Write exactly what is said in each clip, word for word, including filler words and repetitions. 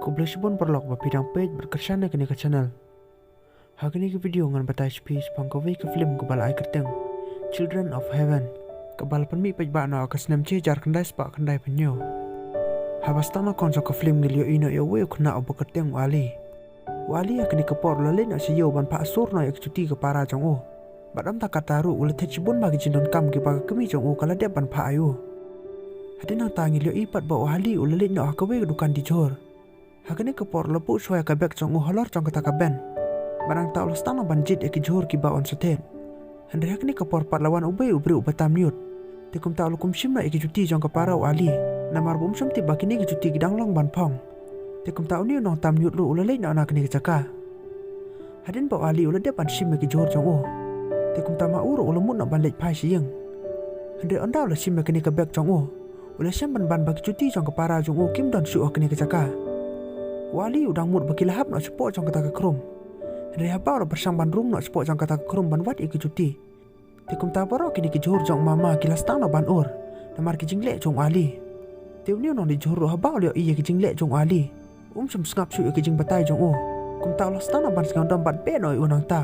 Khublei shibun paralok ba phi dang peit bad kyrshan ïa kane ka channel. Ha kane ka video ngan batai sha phi shaphang kawei ka film kaba la ai kyrteng Children of Heaven, kaba la pynmih paidbah noh ha ka snem shi hajar khyndai spah khyndai phew hynñiew. Haba sdang na ka jong ka film ngi la ïohi noh ïa uwei u khynnah uba kyrteng u Ali. U Ali ha kane ka por u la leit noh sha ïew ban phah sur noh ïa ka juti ka para jong u. Bad ym tang katta ruh, u la thied shibun bha ki jingdonkam kiba ka kmie jong u ka la dep ban phah ïa u. Hadien nangta ngi la ïohi pat ba u Ali u la leit noh ha kawei ka dukan die jhur. Ha kane ka por u la buh shuwa ïa ka bag jong u halor jong kata ka bench. Bad nangta u la sdang noh ban jied ïa ki jhur kiba un sa thied. Hynrei ha kane ka por pat la wan uwei u briew uba tam ñiut. Te kumta u la kum shim noh ïa ki juti jong ka para u Ali, namar ba um shym tip ba kine ki juti ki dang long ban phong. Te kumta une u nongtam ñiut ruh u la leit noh na kane ka jaka. Hadien ba u Ali u la dep ban shim ïa ki jhur jong u, te kumta ma u ruh u la mut noh ban leit phai sha ïing. Hynrei ynda u la shim ïa kane ka bag jong u, u la shem ban ban ba ki juti jong ka para jong u kim don shuh ha kane ka jaka. U Ali u dang mut ba ki la hap noh shapoh jong kata ka khrum. Hynrei haba u la pyrshang ban rung noh shapoh jong kata ka khrum ban wad ïa ki juti, te kumta baroh kine ki jhur jong u mama ki la sdang noh ban ur namar ki jingleh jong u Ali. Te une u nongdie jhur ruh haba u la ïohi ïa ki jingleh jong u Ali, um shym sngap shuh ïa ki jingbatai jong u. Kumta u la sdang noh ban sngewdom bad beh noh ïa u nangta.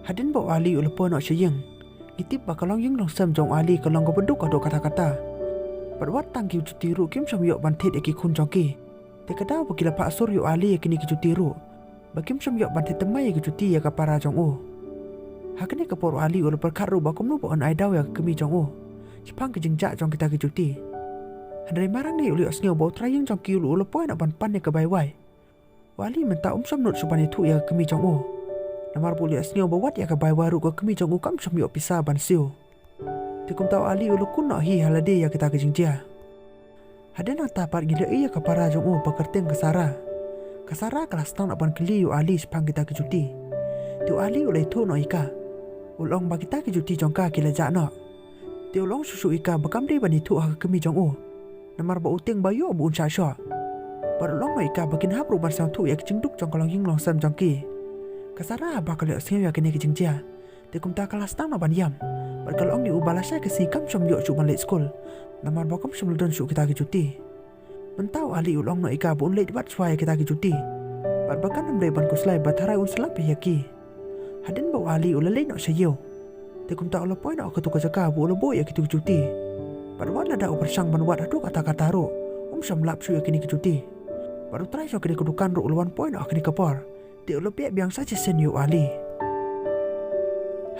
Hadien ba u Ali u la poi noh sha ïing, ngi tip ba ka longïing longsem jong u Ali ka long kaba duk haduh katta katta. Bad wat tang ki juti ruh kim shym ïoh ban thied ïa ki khun jong ki. Te ka daw ba ki la phah sur ïa u Ali ïa kine ki juti ruh, ba kim shym ïoh ban thied thymmai ïa ki juti ïa ka para jong u. Ha kane ka por u Ali u la pyrkhat ruh ba kumno ba un ai daw ïa ka kmie jong u shaphang ka jingjah jong kita ki juti. Hynrei marang ne u la ïohsngew ba u trai ïing jong ki ruh u la poi noh ban pan ïa ka bai wai. U Ali mynta um shym nud shuh ban ïathuh ïa ka kmie jong u, namar ba u la ïohsngew ba wat ïa ka bai wai ruh ka kmie jong u kam shym ïoh pisa ban siew. Te kumta u Ali u la kun noh hi ha lade ïa kita ki jingjia. Hadien nangta pat ngi la ïohi ïa ka para jong u ba kyrteng ka Sara. Ka Sara ka la sdang noh ban kylli ïa u Ali shaphang kita ki juti. Te u Ali u la ïathuh noh ïa ka, u la ong ba kita ki juti jong ka ki la jah noh. Te u la ong shuh shuh ïa ka ba kam dei ban ïathuh ha ka kmie jong u, namar ba u tieng ba ïoh ba un shah shoh. Bad u la ong noh ïa ka ba kin hap ruh ban sngewthuh ïa ka jingduk jong ka longïing longsem jong ki. Ka Sara haba ka la ïohsngew ïa kane ka jingjia, te kumta ka la sdang noh ban ïam. Bad ka la ong ïa u ba lashai ka sngi kam shym ïoh shuh ban leit skul, namar ba kam shym la don shuh kita ki juti. Mynta u Ali u la ong noh ïa ka ba un leit wad shuwa ïa kita ki juti, bad ba kan ym dei ban khuslai ba tharai un sa lap ïa ki. Hadien ba u Ali u la leit noh sha ïew, te kumta u la poi noh ha katu ka jaka ba u la buh ïa kitu ki juti. Bad wat lada u pyrshang ban wad haduh katta katta ruh, um shym lap shuh ïa kine ki juti. Bad u trai jong kane ka dukan ruh u la wan poi noh ha kane ka por. Te u la beh biang sa shisien ïa u Ali.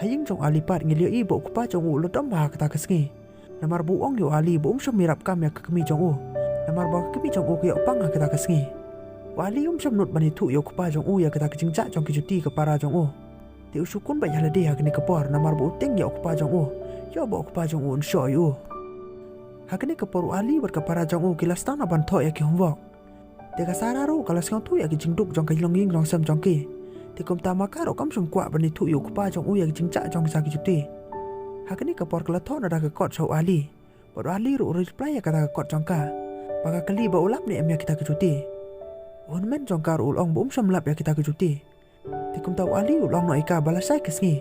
Ha ïing jong u Ali pat ngi la ïohi ba u kpa jong u u la dom bha ha kata ka sngi, namar ba u ong ïa u Ali ba um shym ïarap kam ïa ka kmie jong u, namar ba ka kmie jong u ka ïoh pang ha kata ka sngi. U Ali um shym nud ban ïathuh ïa u kpa jong u ïa kata ka jingjah jong ki juti ka para jong u. Te u shu kun beit ha lade ha kane ka por namar ba u tieng ïa u kpa jong u, ïoh ba u kpa jong u un shoh ïa u. Ha kane ka por u Ali bad ka para jong u ki la sdang noh ban thoh ïa ki homework. Te ka Sara ruh ka la sngewthuh ïa ki jingduk jong ka longïing longsem jong ki. Te kumta ma ka ruh kam shym kwah ban ïathuh ïa u kpa jong u ïa ki jingjah jong kita ki juti. Ha kane ka por ka la thoh noh da ka kot sha u Ali. Bad u Ali ruh u reply ïa kata ka kot jong ka, ba ka kylli ba u lap ne em ïa kita ki juti. U hynmen jong ka ruh u la ong ba um shym lap ïa kita ki juti. Te kumta u Ali u la ong noh ïa ka ba lashai ka sngi,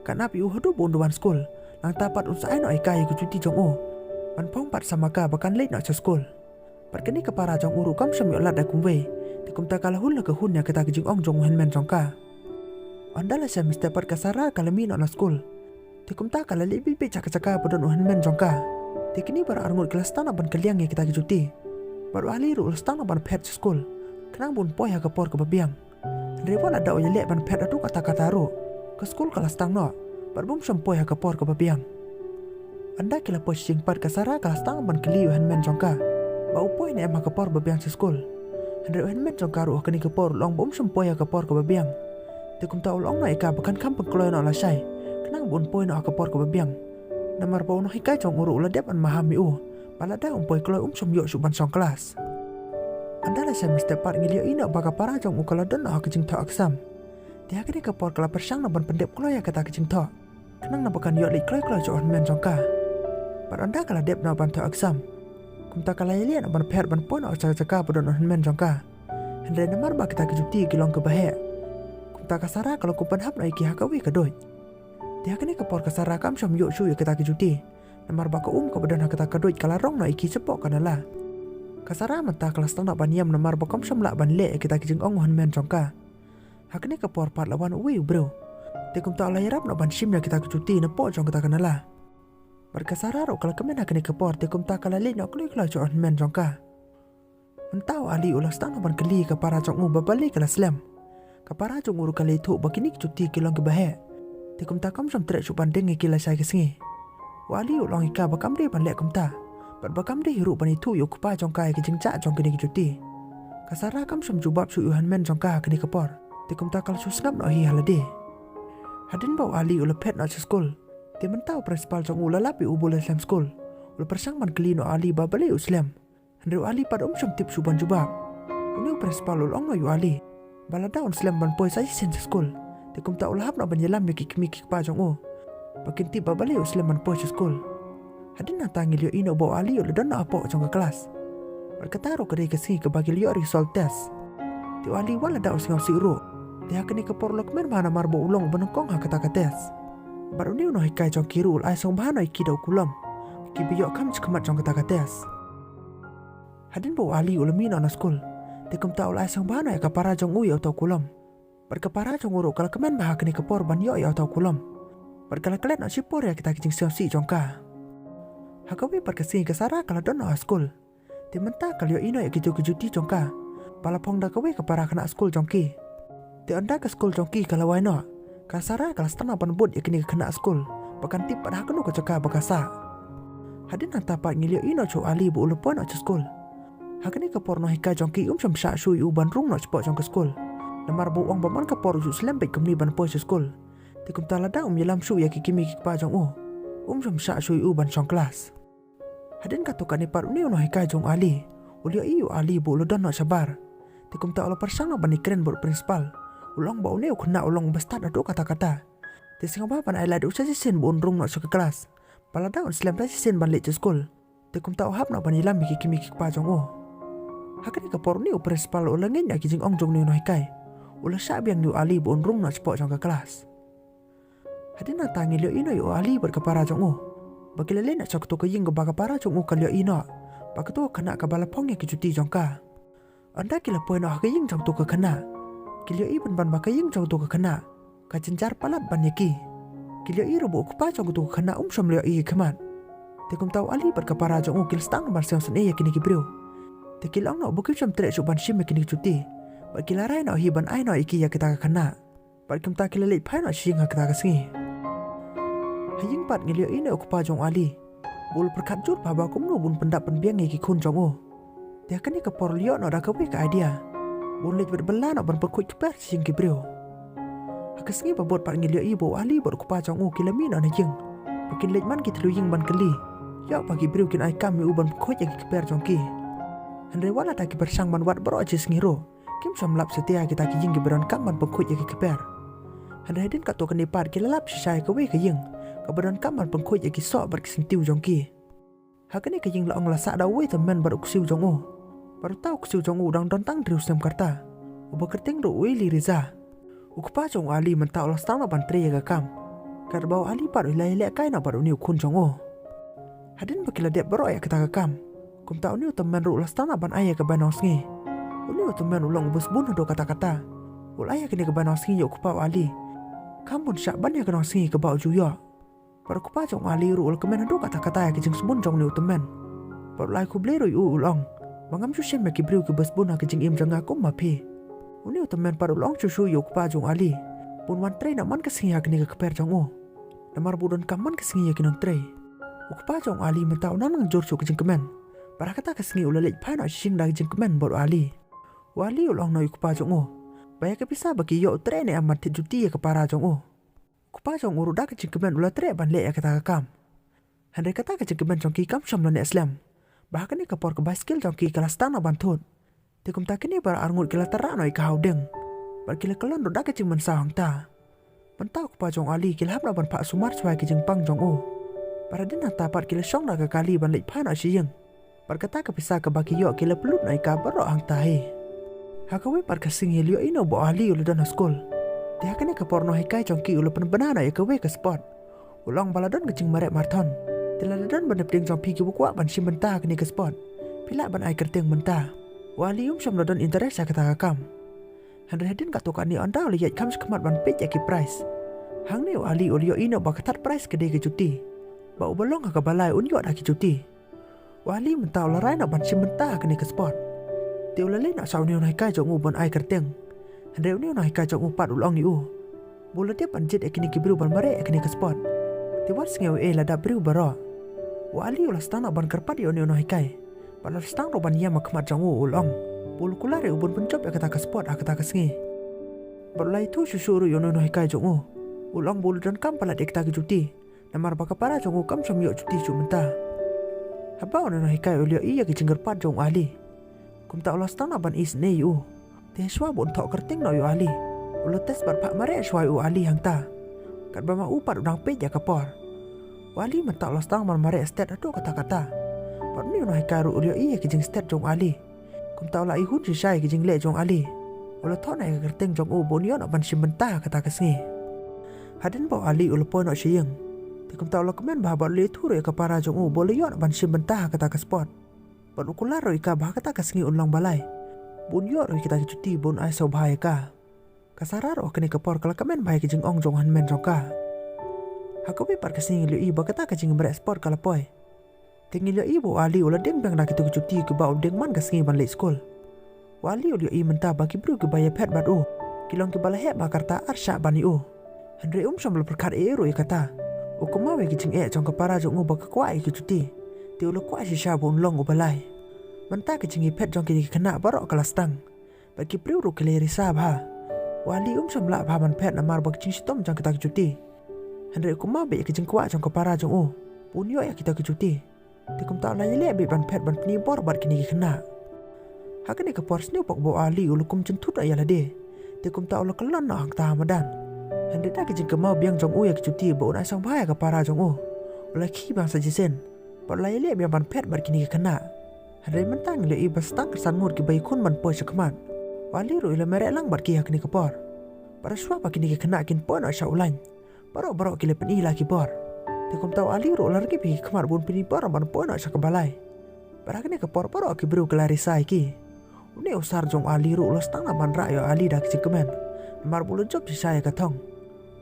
kan ap ïa u haduh ba un duh ban skul. Nangta pat un sa ai noh ïa ka ïa ka juti jong u, ban phong pat sa ma ka ba kan leit noh sha skul. Bad kane ka para jong u ruh kam shym ïoh lad da kumwei. Te kumta ka la hun la ka hun ïa kata ka jingong jong u hynmen jong ka. Ynda la shem mynstep pat ka Sara ka la mih noh na skul. Te kumta ka la leit beit beit sha ka jaka ba don u hynmen jong ka. Te kine baroh arngut ki la sdang noh ban kylliang ïa kita ki juti. Bad u Ali ruh u la sdang noh ban phet sha skul, khnang ba un poi ha ka por kaba biang. Hynrei wat lada u ïaleh ban phet haduh katta katta ruh, ka skul ka la sdang noh, bad ba um shym poi ha ka por kaba biang. Ynda ki la poi sha ïing pat ka Sara ka la sdang ban kylli u hynmen jong ka ba u poi ne em ha ka por ba biang sha skul. Hynrei u hynmen jong ka ruh ha kane ka por u la ong ba um shym poi ha ka por kaba biang. Te kumta u la ong noh ïa ka ba kan kham pynkloi noh lashai, khnang ba un poi noh ha ka por kaba biang. Namar ba u nonghikai jong u ruh u la dep ban maham ïa u ba lada um poi kloi um shym ïoh shuh ban shong klas. Ynda la shem mynstep pat ngi la ïohi noh ba ka para jong u ka la don noh ha ka jingthoh exam. Te ha kane ka por ka la pyrshang noh ban pyndep kloi ïa kata ka jingthoh, khnang naba kan ïoh leit kloi kloi sha u hynmen jong ka. Bad ynda ka la dep noh ban thoh exam, kumta ka la ïaleh noh ban phet ban poi noh sha ka jaka ba don u hynmen jong ka. Hynrei namar ba kita ki juti ki long kiba heh, kumta ka Sara ka la kum pynhap noh ïa ki ha kawei ka duid. Te ha kane ka por ka Sara kam shym ïoh shuh ïa kita ki juti, namar ba ka um kaba don ha kata ka duid ka la rong noh ïa ki shapoh ka nala. Ka Sara mynta ka la sdang ban ïam namar ba kam shym lah ban leh ïa kita ki jingong u hynmen jong ka. Ha kane ka por pat la wan uwei u briew. Te kumta u la ïarap noh ban shim ïa kita ki juti napoh jong kata ka nala. Bad ka Sara ruh ka la kmen ha kane ka por, te kumta ka la leit noh kloi kloi sha u hynmen jong ka. Mynta u Ali u la sdang noh ban kylli ïa ka para jong u ba balei ka la slem. Ka para jong u ruh ka la ïathuh ba kine ki juti ki long kiba heh. Te kumta kam shym treh shuh ban deng ïa ki lashai ka sngi. U Ali u la ong ïa ka ba kam dei ban leh kumta, bad ba kam dei hi ruh ban ïathuh ïa u kpa jong ka ïa ki jingjah jong kine ki juti. Ka Sara kam shym jubab shuh ïa u hynmen jong ka ha kane ka por. Te kumta ka la shu sngap noh hi ha lade. Hadien ba u Ali u la phet noh sha skul, te mynta u principal jong u u la lap ïa u ba u la slem skul. U la pyrshang ban kylli noh u Ali ba balei u slem. Hynrei u Ali pat um shym tip shuh ban jubab. Une u principal u la ong noh ïa u Ali ba lada un slem ban poi sa shisien sha skul, te kumta u la hap noh ban ïalam ïa ki kmie ki kpa jong u ba kin tip ba balei u slem ban poi sha skul. Hadien nangta ngi la ïohi noh ba u Ali u la don noh hapoh jong ka klas. Bad kata ruh ka dei ka sngi kaba ki la ïoh result test. Te u Ali wat lada u sngewsih ruh, te ha kane ka por u la kmen bha namar ba u long uba nyngkong ha kata ka test. Bad une u nonghikai jong ki ruh u la ai sngewbha noh ïa ki da u kulom, kiba ïoh kham shakhmat jong kata ka test. Hadien ba u Ali u la mih noh na skul, te kumta u la ai sngewbha noh ïa ka para jong u ïa uta u kulom. Bad ka para jong u ruh ka la kmen bha ha kane ka por ban ïoh ïa uta u kulom. Bad ka la klet noh shipor ïa kita ki jingsngewsih jong ka. Ha kawei pat ka sngi ka Sara ka la don noh ha skul. Te mynta ka la ïohi noh ïa kito ki juti jong ka ba la phong da kawei ka para khynnah skul jong ki. Te ynda ka skul jong ki ka la wai noh, ka Sara ka la sdang noh ban bud ïa kine ki khynnah skul ba kan tip pat ha kano ka jaka ba ka sah. Hadien nangta pat ngi la ïohi noh sha u Ali ba u la poi noh sha skul. Ha kane ka por u nonghikai jong ki um shym shah shuh ïa u ban rung noh shapoh jong ka skul, namar ba u ong ba man ka por u ju slem beit kumne ban poi sha skul. Te kumta lada um ïalam shuh ïa ki kmie ki kpa jong u, um shym shah shuh ïa u ban shong klas. Hadien katto katne pat une u nonghikai jong u Ali u la ïohi ïa u Ali ba u la don noh shabar. Te kumta u la pyrshang noh ban ïakren bad u principal. U la ong ba une u khynnah u long uba stad haduh katta katta. Te sngewbha ban ai lad ïa u sa shisien ba un rung noh sha ka klas, ba lada un slem sa shisien ban leit sha skul, te kumta u hap noh ban ïalam ïa ki kmie ki kpa jong u. Ha kane ka por une u principal u la ngeit noh ïa ki jingong jong une u nonghikai. U la shah biang ïa u Ali ba un rung noh shapoh jong ka klas. Hadien nangta ngi la ïohi noh ïa u Ali bad ka para jong u ba ki la leit noh sha kato ka ïing kaba ka para jong u ka la ïohi noh ba kato ka khynnah kaba la phong ïa ki juti jong ka. Ynda ki la poi noh ha ka ïing jong kato ka khynnah, ki la ïohi pynban ba ka ïing jong kato ka khynnah ka jynjar palat ban ïa ki. Ki la ïohi ruh ba u kpa jong kato ka khynnah um shym la ïohi ïa ki khmat. Te kumta u Ali bad ka para jong u ki la sdang ban sngewsynei ïa kine ki briew. Te ki la ong noh ba kim shym treh shuh ban shim ïa kine ki juti, bad ki la rai noh hi ban ai noh ïa ki ïa kata ka khynnah. Bad kumta ki la leit phai noh sha ïing ha kata ka sngi. Ha ïing pat ngi la ïohi noh ïa u kpa jong u Ali ba u la pyrkhat jur bha ba kumno ban pyndap pynbiang ïa ki khun jong u. Te ha kane ka por u la ïoh noh da kawei ka idea ba un leit bad bylla noh ban pynkhuid kper sha ïing ki briew. Ha ka sngi ba bud pat ngi la ïohi ba u Ali bad u kpa jong u ki la mih noh na ïing ba kin leit man ki tylli ïing ban kylli ïoh ba ki briew kin ai kam ïa u ban pynkhuid ïa ki kper jong ki. Hynrei wat lada ki pyrshang ban wad baroh shi sngi ruh, kim shym lap satia kita ki ïing kiba donkam ban pynkhuid ïa ki kper. Hynrei hadien katto katne pat ki la lap shisha ïa kawei ka ïing kaba donkam ban pynkhuid ïa ki soh bad ki syntiew jong ki. Ha kane ka ïing la ong la sah da uwei u tymmen bad u ksiew jong u. Bad uta u ksiew jong u u dang don tang hynriew snem ka rta, uba kyrteng ruh u Eli Riza. U kpa jong u Ali mynta u la sdang noh ban trei ïa ka kam, katba u Ali pat u la ïalehkai noh bad une u khun jong u. Hadien ba ki la dep baroh ïa kata ka kam, kumta une u tymmen ruh u la sdang noh ban ai ïa ka bai nongsngi. Une u tymmen u long uba sbun haduh katta katta. U la ai ïa kane ka bai nongsngi ïa u kpa u Ali, kham bun shah ban ïa ka nongsngi kaba u ju ïoh. Bad u kpa jong u Ali ruh u la kmen haduh katta katta ïa ka jingsbun jong une u tymmen. Bad u la ai khublei ruh ïa u, u la ong ba ngam shu shem ïa ki briew kiba sbun ha ka jingim jong nga kum ma phi. Une u tymmen pat u la ong shuh shuh ïa u kpa jong u Ali ba un wan trei noh man ka sngi ha kane ka kper jong u, namar ba u donkam man ka sngi ïa ki nongtrei. U kpa jong u Ali mynta u nang nangjur shuh ka jingkmen. Bad ha kata ka sngi u la leit phai noh sha ïing da ka jingkmen bad u Ali. U Ali u la ong noh ïa u kpa jong u ba ïa ka pisa ba ki ïoh u treh ne em ban thied juti ïa ka para jong u. U kpa jong u ruh da ka jingkmen u la treh ban leh ïa kata ka kam. Hynrei kata ka jingkmen jong ki kam shym la neh slem, ba ha kane ka por ka baiskil jong ki ka la sdang noh ban thut. Te kumta kine baroh arngut ki la tyrrah noh ïa ka hawdeng, bad ki la kyllon ruh da ka jingmynsaw hangta. Mynta u kpa jong u Ali ki la hap noh ban phah sumar shuwa ïa ka jingpang jong u. Bad hadien nangta pat ki la shong da ka kali ban leit phai noh sha ïing. Bad kata ka pisa kaba ki ïoh ki la pynlut noh ïa ka baroh hangta hi. Ha kawei pat ka sngi la ïohi noh ba u Ali u la don ha skul. Te ha kane ka por u nonghikai jong ki u la pynbna noh ïa kawei ka sport. U la ong ba la don ka jingmareh marathon. Te lada don ba na pdeng jong phi kiba kwah ban shim bynta ha kane ka sport, Phi lah ban ai kyrteng mynta. U Ali um shym la don interest ïa kata ka kam. Hynrei hadien katto katne ynda u la ïaid kham shakhmat ban peit ïa ki prize, hangne u Ali u la ïohi noh ba ka third prize ka dei ka juti. Ba uba long ha kaba lai un ïoh da ki juti. U Ali mynta u la rai noh ban shim bynta ha kane ka sport. Te u la leit noh sha une u nonghikai jong u ban ai kyrteng. Hynrei une u nonghikai jong u pat u la ong ïa u ba u la dep ban jied ïa kine ki briew ban mareh ïa kane ka sport. Te wat sngew ei ei, la dap briew baroh. U Ali u la sdang noh ban kyrpad ïa une u nonghikai. Bad u la sdang ruh ban ïam ha khmat jong u, u la ong ba u la kular ïa u ban pynjop ïa kata ka sport ha kata ka sngi. Bad u la ïathuh shuh shuh ruh ïa une u nonghikai jong u, u la ong ba u la donkam palat ïa kita ki juti. Namar ba ka para jong u kam shym ïoh juti shuh mynta. Haba une u nonghikai u la ïohi ïa ki jingkyrpad jong u Ali, kumta u la sdang noh ban isynei ïa u. Te shuwa ba un thoh kyrteng noh ïa u Ali, u la test bad phah mareh shuwa ïa u Ali hangta. Katba ma u pat u dang peit ïa ka por. U Ali mynta u la sdang ban mareh stet haduh katta katta. Bad une u nonghikai ruh u la ïohi ïa ki jingstet jong u Ali. Kumta u la ai hun shisha ïa ki jingleh jong u Ali. U la thoh noh ïa ka kyrteng jong u ba un ïoh noh ban shim bynta ha kata ka sngi. Hadien ba u Ali u la poi noh sha ïing, te kumta u la kmen bha bad u la ïathuh ruh ïa ka para jong u ba u la ïoh noh ban shim bynta ha kata ka sport. Bad u kular ruh ïa ka ba ha kata ka sngi un long ba lai, ba un ïoh ruh ïa kita ki juti ba un ai sngewbha ïa ka. Ka Sara ruh ha kane ka por ka la kmen bha ïa ka jingong jong u hynmen jong ka. Ha kawei pat ka sngi ngi la ïohi ba kata ka jingmareh sport ka la poi. Te ngi la ïohi ba u Ali u la dieng biang da kita ki juti kiba u dieng man ka sngi ban leit skul. U Ali u la ïohi mynta ba ki briew kiba ïaphet bad u ki long kiba la heh ba ka rta ar shah ban ïa u. Hynrei um shym la pyrkhat ei ei ruh ïa kata. U kynmaw ïa ki jingeh jong ka para jong u ba ka kwah ïa ki juti. Te u la kwah shisha ba un long uba lai. Mynta ka jingïaphet jong kine ki khynnah baroh ka la sdang. Bad ki briew ruh ki la ïarisa bha. U Ali um shym lah bha ban phet namar ba ka jingshitom jong kita ki juti. Hynrei u kynmaw beit ïa ka jingkwah jong ka para jong u ba un ïoh ïa kita ki juti. Te kumta u la ïaleh beit ban phet ban pyni bor bad kine ki khynnah. Ha kane ka por sniewbok ba u Ali u la kum jynthut noh ïa lade. Te kumta u la kyllon noh hangta ha madan. Hynrei da ka jingkynmaw biang jong u ïa ki juti ba un ai sngewbha ïa ka para jong u, u la khie biang sa shisien. Bad u la ïaleh biang ban phet bad kine ki khynnah. Hynrei mynta ngi la ïohi ba sa tang ka san ngut kiba ïakhun ban poi sha khmat. U Ali ruh u la mareh lang bad ki ha kane ka por. Bad shuwa ba kine ki khynnah kin poi noh sha u lain, baroh baroh ki la pyni la ki bor. Te kumta u Ali ruh u la rngip ïa ki khmat ba un pyni bor ban poi noh sha kaba lai. Bad ha kane ka por baroh ki briew ki la risa ïa ki. Une u sir jong u Ali ruh u la sdang noh ban rah ïa u Ali da ka jingkmen. Namar ba u la jop shisha ïa ka thong.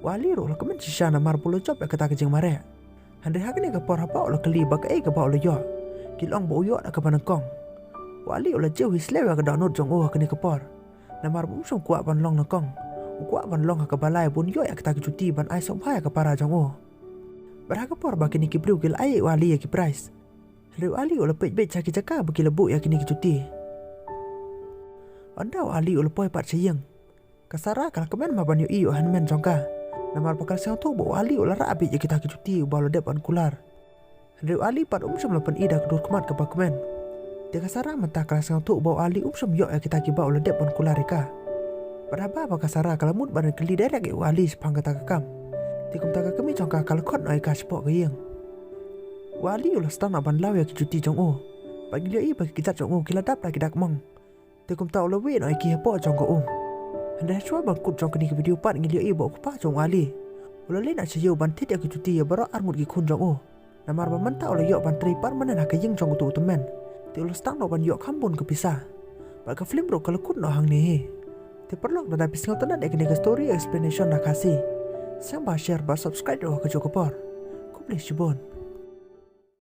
U Ali ruh u la kmen shisha namar ba u la jop ïa kata ka jingmareh. Hynrei ha kane ka por haba u la kylli ba kaei kaba u la ïoh, ki la ong ba u ïoh da kaba nyngkong. U Ali u la jew hi slem ïa ka dohnud jong u ha kane ka por. Namar ba um shym kwah ban long nyngkong. U kwah ban long ha kaba lai ba un ïoh ïa kata ka juti ban ai sngewbha ïa ka para jong u. Bad ha ka por ba kine ki briew ki la ai ïa u Ali ïa ki prize, hynrei u Ali u la peit beit sha ki jaka ba ki la buh ïa kine ki juti. Ynda u Ali u la poi pat sha ïing, ka Sara ka la kmen bha ban ïohi ïa u hynmen jong ka. Namar ba ka la sngewthuh ba u Ali u la rah beit ïa kita ki juti uba u la dep ban kular. Hynrei u Ali pat um shym la pyni da ka dur khmat kaba kmen. Te ka Sara mynta ka la sngewthuh ba u Ali um shym ïoh ïa kita kiba u la dep ban kular ïa ka. Bad haba ba ka Sara ka la mut ban kylli direct ïa u Ali shaphang kata ka kam, te kumta ka kmie jong ka ka la khot noh ïa ka shapoh ka ïing. U Ali u la sdang noh ban law ïa ki juti jong u. Bad ngi la ïohi ba ki kjat jong u ki la dap da ki dak mong. Te kumta u la wieh noh ïa ki hapoh jong ka um. Hynrei shuwa ban kut jong kane ka video pat ngi la ïohi ba u kpa jong u Ali u la leit noh sha ïew ban thied ïa ki juti ïa baroh ar ngut ki khun jong u. Namar ba mynta u la ïoh ban trei permanent ha ka ïing jong uto u tymmen. Te u la sdang noh ban ïoh kham bun ka pisa. Bad ka film ruh ka la kut noh hangne hi. Te paralok, lada phi sngewtynnat ïa kane ka story explanation na Khasi, sngewbha share bad subscribe ruh ha kajuh ka por. Khublei shibun.